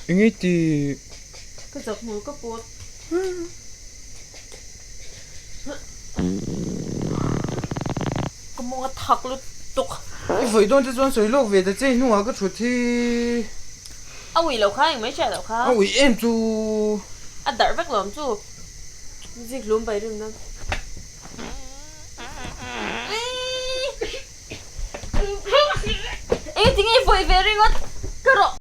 Enge ti? Ka zak hmul ka pawt. Ka mawng a thak lutuk. I vawi dawn te chuan sawi lawk ve ta che hnungah ka thut hi. A ui lo kha engmai hriat loh kha. A ui em chu. A darh vek lo ang chu. Zik hlum pai rim nan. Eng tinge i vawi ve ringawt ka rawh.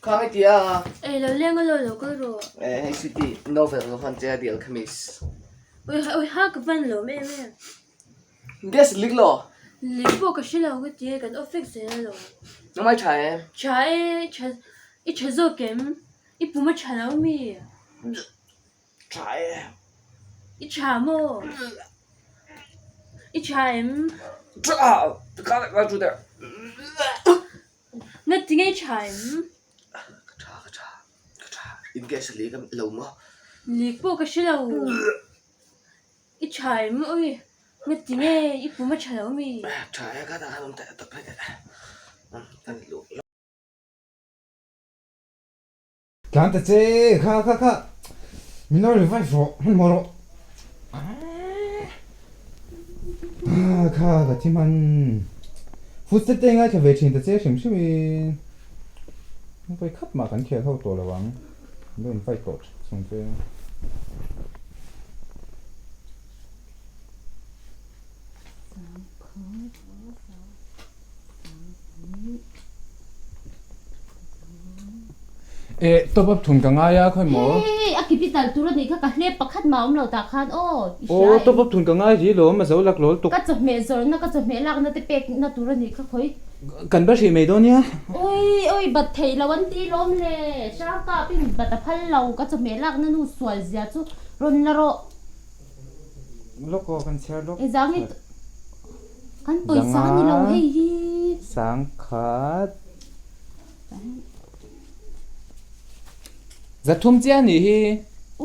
Khang i tia. Ei lo leng a lo lo kal rawh. Eh hei city novel lo hman che a The Alchemist. Ui ha ui ha ka van lawm em em. Gas lik lo. Lik pawh ka hre lo ka ti e kan off vek zel alawm. Nangmah i tha em? Tha e tha i tha zawk em? I pum a tha lo mi? Tha e. I tha maw? I tha em? Tha! Ka ka thu der. Na ti nge i tha em? Ka tha ka tha ka tha. In gas a lik lo maw? Lik pawh ka hre lo. I tha em? Ui na ti nge i pum a tha lo mi? Tha e ka ta khan awm teh tak mai teh. Kan luh. Tlan ta che, kha kha kha, min lo revive rawh, hmanhmawh rawh. Ah kha ka thi hman. Footstep te ngaithla ve thin ta che hrim hrim in. Vawi khat mah kan khel ho tawh lo ang, an lo invite tawh thut chung che. Eh top up thun ka ngai a khawi maw? Hei a capital tur a nih kha ka hlep pakhat mah awm lo tah khan aw i hria Aw top up thun ka ngai ri lawm a zo lak lawl tuk. Ka chawhmeh zawrhna ka chawhmeh lakna te pek na tur a nih kha khawi. Kan va hrih mai dawn nia. Ui ui bat theih lo an ti lawm le hrang kap in bat a phal lo ka chawhmeh lakna nu sual zia chu rawn la rawh. Lawk aw kan chhiar lawk. Engzang hi kan pawisa a ni lo hei hi. Sangkhat. Zathum chiah a nih hi.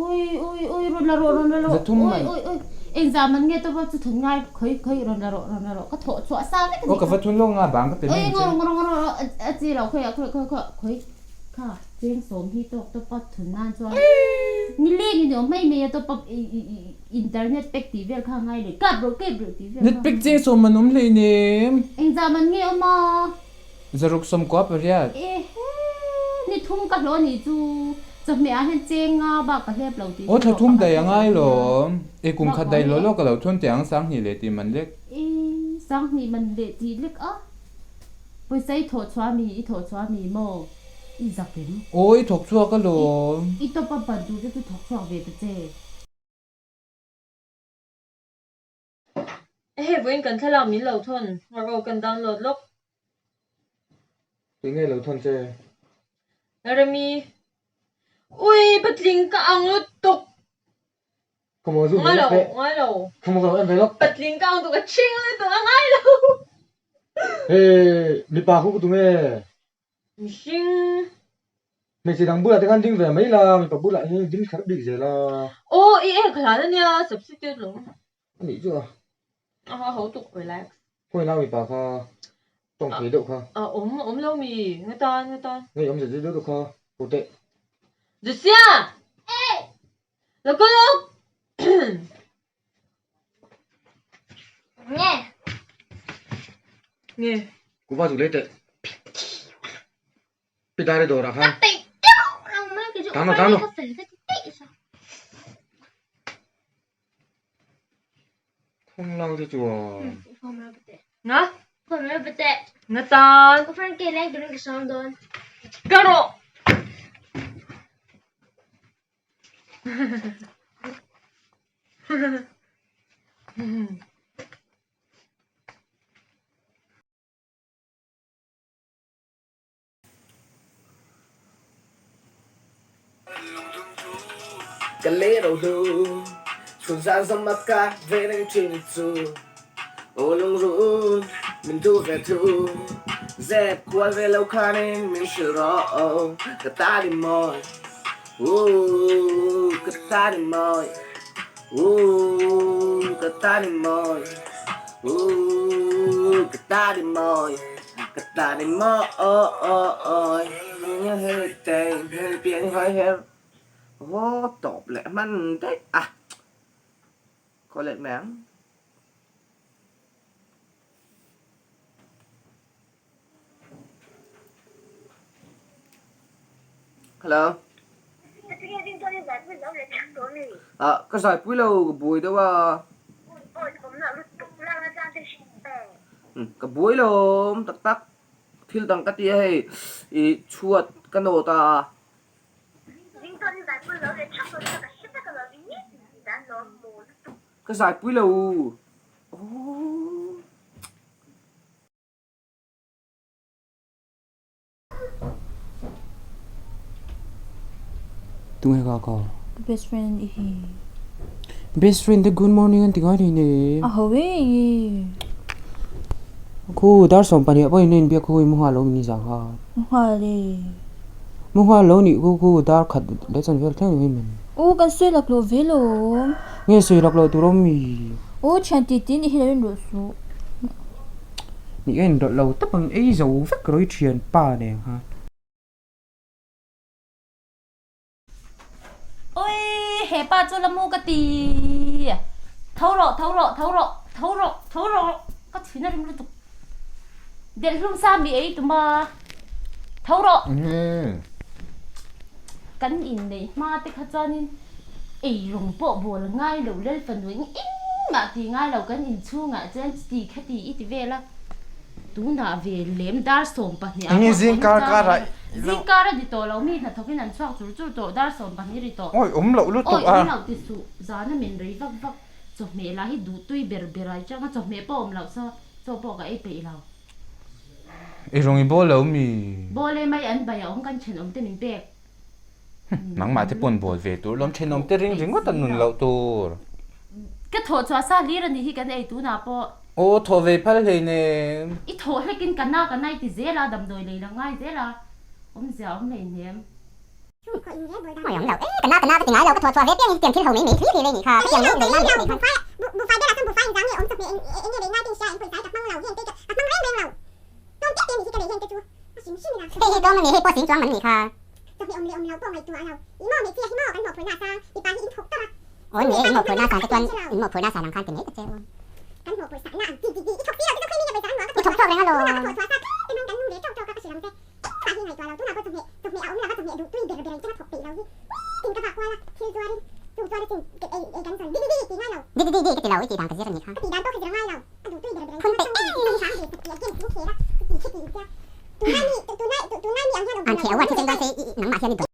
Ui ui ui rawn la rawh rawn la rawh. Zathum man. Ui ui ui engzah man nge tawp chu thun ngai khawi khawi rawn la rawh rawn la rawh ka thawh chhuah sa vek a nih kha. Aw ka va thun lawk nga bang ka pe mai ang che. Ui ngaw ngaw ngaw a chi lo khawi ah khawi khawi khawi kha cheng sawm hi tawk tawp a thun nan chuan nileng in i awm mai mai a tawp a internet pack tih vel kha ngai leh kap rawh kep rawh tih vel kha. Net pack cheng sawm man awm hleinem. Engzah man nge awm a. Zaruk sawmkua pariat. Ehe, ni thum ka hlawh anih chu chawhmeh ah hian cheng nga bak ka hlep lo tih Aw thla thum daih a ngai lawm. E kum khat daih law law ka lo thun teh ang Sanghnih leh tih man lek. E Sanghnih man leh tih lek a. Pawisa i thawh chhuah mi i thawh chhuah mi maw i zak em? Aw i thawk chhuak alawm. I top up ban tur te chu thawk chhuak ve ta che. Hei vawiin kan thlalak min lo thawn ngawr aw kan download lawk. Eng nge lo thawn che? Remi, Ui patling ka ang lutuk. Khawmaw zu Ngai lo, ngai lo. Khawmaw ka lo en ve lawk. Patling ka ang tuk a chhing lutuk a ngai lo. Hei mipa khu ka tum e. Mihring. Hmeichhe dang bulah te khan ding ve mai la, mipa bulah hian ding kher bik zel a. Aw i ek hlan ania substitute lo. A nih chu a. A ha ho tuk relax. Khawi nau mipa kha tawng thei deuh kha. A awm awm lo mi nga tan nga tan. Ngei awm zet zet deuh kha ko teh. Josia! Lo kal lawk! Nge. Nge. Kuva chu lei teh. Pi dai dawr ah khan. Ka peih deuh lo mai ka chu. Tano tano. Ka fel ka ti peih sa. Thong lang te chuan. Form lo pate. Nga? Form lo pate. Nga tan. Ka friend ke leng turin ka sawm dawn. Ka rawh. Ka le ro du chhun zan zam a ka ve reng thin chu aw lungrun min duh ve thu zep kual ve lo khanin min hrilh rawh ka ta ni mawi. Ooh ka ta ni mawi Ooh ka ta ni mawi Ooh ka ta ni mawi Ka ta ni mawi Aw tawp leh hman daih a Khaw leh mai ang. Hello. Ah, ka zai pui lo ka buai deuh a. Ka buai lo tak tak. Thil dang ka ti a hei i chhuat ka nawt a. Ka zai pui lo. Aww. Tunge ka ka? Best friend i hi. Best friend te good morning an ti ngai thei ne. A ho e i. Khu dar 12 pawhin a inbiak khu i mu nghal lo mi ni zang kha. Mu nghal e. Mu nghal lo nih khu khu dar khat leh chan vel thleng ni men. U kan sawi lak loh ve lawm. Nge sawi lak loh tur awm mi? U thian ti tin i hi lo in rawh suh. Ni ka inrawlh lo tawp ang ei zo vek rawih thianpa nen khan. Oi he pa chu la mu ka ti tho rawh tho rawh tho rawh tho rawh tho rawh ka chhin a rim lutuk delh hlum sa mi ei tuma tho rawh kan inneih hma te kha chuanin ei rawng pawh bawl ngai lo lel fanu eng engmah ti ngai lo kan inchhungah chuan ti kha ti i ti vel a. Tunah ve lem dar 12 ah Enge zing kar kar ah Zing kar a ni tawh lo mi hnathawkin an chhuak chur chur tawh dar 12 ri tawh. Awi awm loh lutuk a. Awi awm loh ti suh zana min rei vak vak chawhmeh lah hi duh tui ber ber ai chang a chawhmeh pawh awm loh sa chaw pawh ka ei peih lo. I rawng i bawl lo mi? Bawl e mai an bai a awm kan thenawm te min pek. Nangmah te pawn bawl ve tur lawm thenawm te ring ringawt an nun loh tur. Ka thawh chhuah sa hlir a nih hi kan ei tunah pawh. Aw thawh ve phal hleinem. I thawh hlekin ka na ka nai ti zel a damdawi lei la ngai zel a awmzia a awm hleinem. Awi awm lo e ka na ka na ka ti ngai lo ka thawh chhuah ve piang in tiang thil ho mai mai hlir hlir ei nih kha ka tiang leh lei nan leh khan. Hei hi tlawm a ni hei pawh sing chuang man nih kha. Aw ni e in mawhphurhna san te chuan in mawhphurhna san ang khan ti mai ta che u. I thawk chhuak reng alawm. Di di di di ka ti lo i tih dan ka zir a nih kha. Phun peih em An theh a thisen dawn se i nangmah hian i dawn.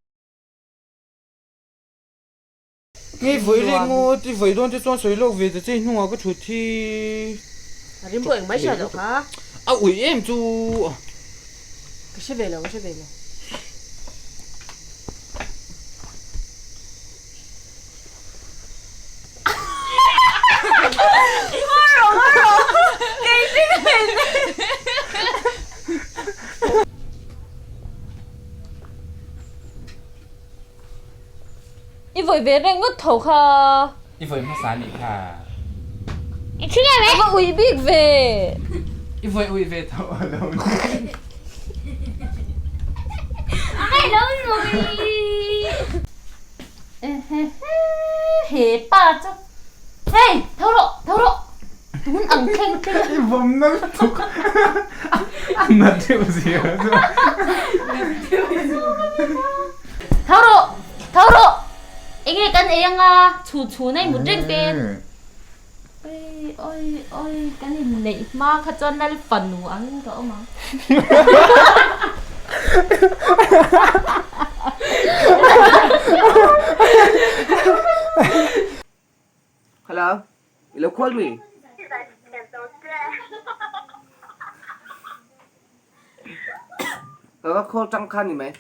Nge vawi reng ngawt i vawi dawn te chuan sawi lawk ve ta che hnungah ka thut hi. A rim pawh engmah i hriat loh kha. A uih em chu. Ka hre ve lo ka hre ve lo. I vawi ve reng ngawt tho kha. I vawi hmasa nih kha. I thi ngei mai. A va ui bik ve. I vawi ui ve tho a lo ni. A ngai lo nui. He pa chu hei tho rawh tho rawh tun ang thleng thleng i vawm na lutuk a na deuh zia chu tho rawh tho rawh enge kan ei anga chhun chhun a i mut reng pen oi oi oi kan inneih hma kha chuan lal fanu angin ka awm ang. Hello, i lo call mi? Ka va call tang khan ni mai.